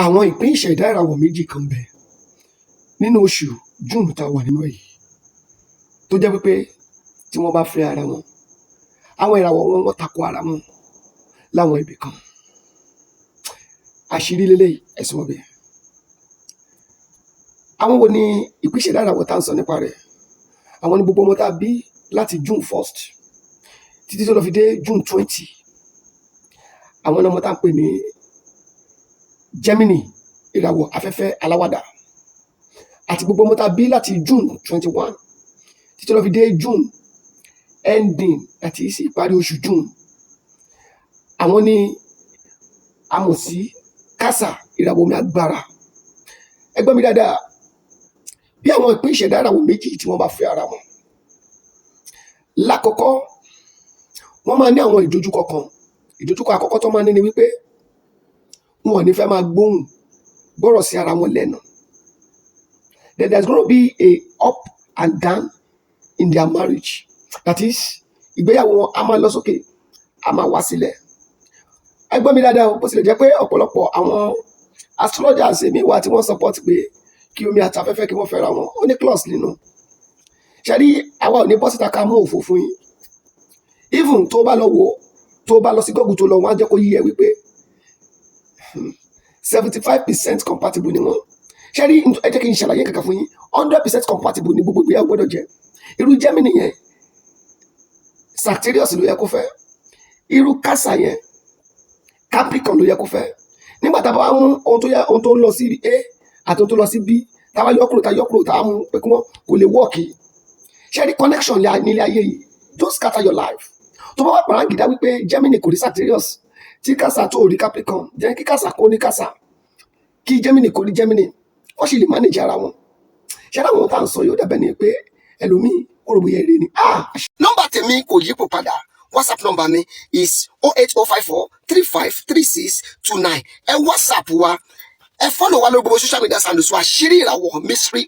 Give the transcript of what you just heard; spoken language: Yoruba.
Àwọn ìpín ìṣẹ̀dá ìràwọ̀ méjì kan bẹ nínú oṣù June tá a wà nínú ẹ̀ yìí, tó jẹ́ wípé tí wọ́n bá fẹ́ ara wọn, àwọn ìràwọ̀ wọn, wọ́n tako ara wọn láwọn ibì kan. Àṣírí leléyìí, ẹ̀sùn ọbẹ̀. Àwọn wo ni ìpín ìṣẹ̀dá ìràwọ̀ tá à ń sọ nípa rẹ̀? Àwọn ni gbogbo ọmọ tá a bí láti June 1st títí tó lọ fi dé June 20. Àwọn ọmọ tá à ń pè ní Gemini, ìràwọ̀ afẹ́fẹ́ aláwàdà, àti gbogbo ọmọ tá a bí láti June 21 títí lọ fi dé June ending àti sí ìparí oṣù June. Àwọn ni a mọ̀ sí Cancer, ìràwọ̀ omi agbára. Ẹ gbọ́ mi dáadáa, bí àwọn ìpín ìṣẹ̀dá ìràwọ̀ méjì tí wọ́n bá fẹ́ ara wọn, lákọ̀ọ́kọ́, wọ́n máa ní àwọn ìdojúkọ kan. Ìdojúkọ àkọ́kọ́ tó máa ní ni wípé wọn ò ní fẹ́ máa gbóhùn gbọ́rọ̀ sí ara wọn lẹ́nu. Then there's gonna be a up and down in their marriage, that is, ìgbéyàwó wọn a máa lọ sókè, a máa wá sílẹ̀. Ẹ gbọ́ mi dáadáa o, bó tilẹ̀ jẹ́ pé ọ̀pọ̀lọpọ̀ àwọn astrologers èmi wà tí wọ́n support pé kí omi àti afẹ́fẹ́ kí wọ́n fẹ́ra wọn, ó ní clause nínú. Ṣe rí, àwa ò ní bọ́ síta ká mú òfò fún yín. Even tó bá lọ wò ó, tó bá lọ sí Google tó lọ, wọ́n á jẹ́ kó yí ẹ wípé 75% compatible ni wọ́n. Ṣe rí, ẹ jẹ́ kí n ṣàlàyé kankan fún yín. 100% compatible ni gbogbo ìgbéyàwó gbọ́dọ̀ jẹ́. Irú Gemini yẹn, Sagittarius ló yẹ kó fẹ́. Irú Cancer yẹn, Capricorn ló yẹ kó fẹ́. Nígbà tá a bá wá mú ohun tó yẹ, ohun tó ń lọ sí A àti ohun tó lọ sí B, tá a bá yọ kúrò, tá a yọ kúrò, tá a mú pé kí wọ́n kò lè work. Ṣe rí, connection nílé ayé yìí, don't scatter your life. Tó bá wà pàrọ̀ wípé Gemini kò rí Sagittarius, tí Cancer tó rí Capricorn, jẹ́ kí Cancer kó ní Cancer, kí Gemini kó rí Gemini, wọ́n sì lè manage ara wọn. Ṣé àwọn tá à ń sọ yóò dàbẹ̀ ni pé ẹlòmíì ó rò bóyá eré ni. Ah! Nọ́mbà tèmi kò yípo padà. WhatsApp nọ́mbà mi is 08054353629. Ẹ WhatsApp wa, ẹ follow wa lórí gbogbo social media handles wa, Àṣírí Ìràwọ̀ Mystery.